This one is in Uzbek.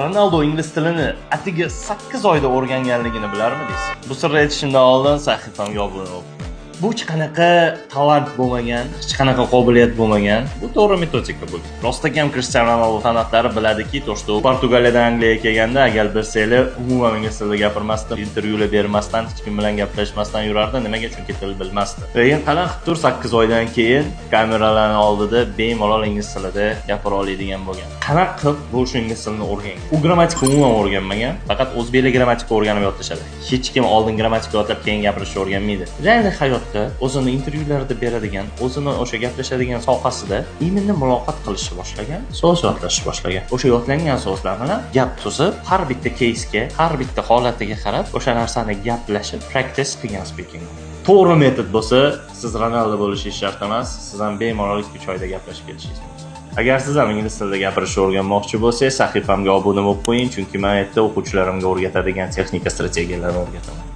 Ronaldo ingliz tilini atigi 8 oyda o'rganganligini bilarmidingiz? Bu sirni aytishimdan oldin sahifamga obuna bo'ling. Bu hech qanaqa talant bo'lmagan, hech qanaqa qobiliyat bo'lmagan. Bu to'g'ri metodika bo'lgan. Rostakam Cristiano Ronaldo fanatlari biladiki, то что Portugaliyadan Angliyaga kelganda, agar bilsanglar, umuman ingliz tilida gapirmasdan, intervyular bermasdan, hech kim bilan gaplashmasdan yurardi. Nimaga? Chunki til bilmasdi. Lekin qanaqa qilib 8 oydan keyin kameralarning oldida bemalol ingliz tilida gapira oladigan bo'lgan. Qanaqa qilib bu shu ingliz tilini o'rgangan? U grammatika umuman o'rganmagan, faqat o'zbeklar grammatika o'rganib yodlashadi. Hech kim oldin grammatika yodlab keyin gapirishni o'rganmaydi. Реальный hayotda o'zini intervyularida beradigan, o'zini o'sha gaplashadigan sohasida именно muloqot qilishni boshlagan, so'z yodlashni boshlagan. O'sha yodlangan so'zlar bilan gap tuzib, har bitta keysga, har bitta holatiga qarab o'sha narsani gaplashib, practice qilgan speaking. To'g'ri metod bo'lsa, siz Ronaldo bo'lishingiz shart emas, siz ham bemalol 2-3 oyda gaplashib ketishingiz mumkin. Agar siz ham ingliz tilida gapirishni o'rganmoqchi bo'lsangiz, sahifamga obuna bo'lib qo'ying, chunki men yerda o'quvchilarimga o'rgatadigan texnika, strategiyalarni o'rgataman.